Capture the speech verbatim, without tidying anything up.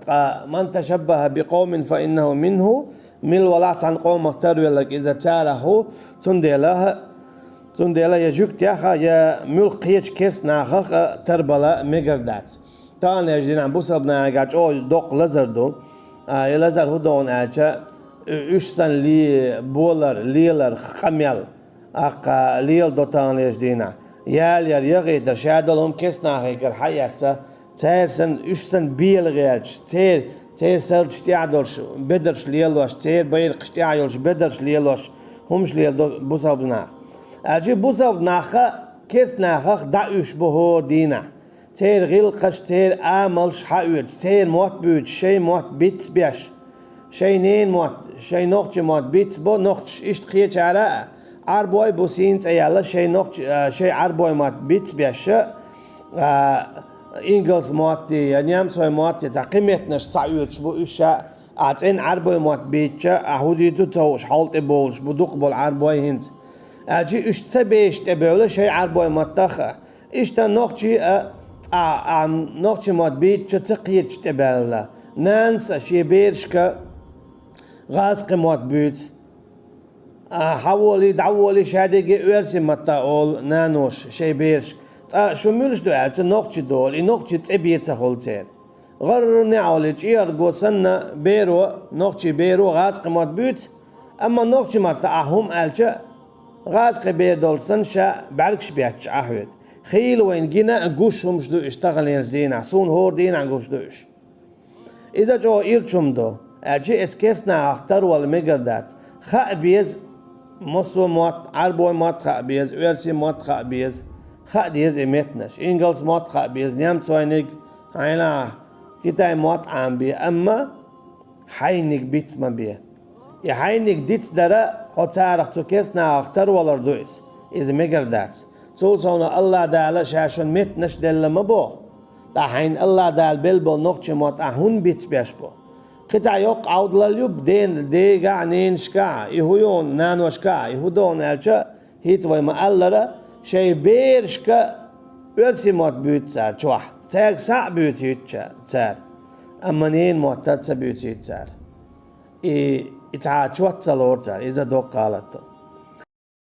Ткъа «من تشبه بقوم فإنه منهم», мила валахь цхьана къомах тарвелларг, иза царах ву, цундела, цундела я жуьгтех а, я муьлхха кхечу керста нахах а тарбала мегар дац. Таханлерчу дийнахь бусалба нахехь чӀогӀа доккха лазар ду. А, и лазар хӀун ду аьлча, уьш санна ле-, болар, лелар, къамел. Аккха леладо таханлерчу дийнахь. Ялаяр, яхийтар, ша долу хӀума керста нахехьара схьаэцна, церан санна, уьш санна бела гӀерташ, церан, церан сардаш тӀехь долуш, бедарш лелош, церан байракхаш тӀехь йолуш бедарш лелош, хӀумаш леладо бусалба нах. Аьлча бусалба нах а керста нахах дӀауьйш бу хӀора дийнахь. Церан гӀиллакхаш, церан амалш схьаоьцуш, церан мотт буьйцуш, шайн мотт бицбеш. Шайн ненан мотт, шайн нохчийн мотт бицбо, нохчаша иштта кхечара а, Ӏарбой бу сийна цӀе яьлла, шайн нохча-, а, шайн Ӏарбой мотт бицбеш, а, ингалс мотт я, немцойн мотт я, цхьа кхин меттанаш схьаоьцуш бу уьш ша, а, цӀена Ӏарбой мотт бийцча, а, хӀун дийцу ца хууш, хьал тӀе бовлуш бу дукхахболу Ӏарбой хӀинца. Аьлча уьш ца бешаш тӀебевлла шайн Ӏарбой маттах а. Иштта нохчий а, а, а, нохчийн мотт бийцча ца кхеташ тӀебаьлла. Нанас а шен берашка гӀазкхийн мотт буьйцу. А, хьаволий, дӀаволий, ша дерриге оьрсийн маттахь олу наноша шайн берашка. Ткъа шу муьлш ду аьлча, нохчий ду олу, и нохчийн цӀе бен ца хуьлу церан. ГӀарра неӀалт, чӀегӀарго санна, беро, нохчийн беро гӀазкхийн мотт буьйцу, амма нохчийн маттахь ахь хӀума аьлча, гӀазкхийн бер долуш санна, ша бӀаьргаш бетташ Ӏахьоьду. Хийла вайна гина а гуш хӀумаш ду уьш таханлерчу дийнахь, суна хӀора дийнахь гуш ду уьш. Иза чӀогӀа ирча хӀума ду, аьлча иза керста нахах тарвала мегар дац. Хаа беза массо а мотт, Ӏарбой мотт хаа беза, оьрсийн мотт хаа беза, хаа деза и меттанаш, ингалс мотт хаа беза, немцойниг, хьайна, китай мотт Ӏамабе, амма хьайниг биц ма бе. И хьайниг дицдара хьо царах цу керста нахах тарвалар ду иза. Иза мегар дац. Цул совна АллахӀ Дала ша шуна меттанаш а делла ма боху. Ткъа хьайна АллахӀ Дала белла болу нохчийн мотт ахь хӀунда бицбеш бу? Кхин цхьа йоккха Ӏовдалалла ю ден-, дегахь а, ненашкахь а, и хӀун ю наношкахь а, и хӀун ду аьлча, хӀинца вай ма-аллара, шайн берашка оьрсийн мотт буьйцу цара чохь, цаьрга схьа а буьйцуьйту цара, амма ненан мотт ца буьйцуьйту цара. И, и цхьа чот ца лору цара, иза доккха гӀалат ду.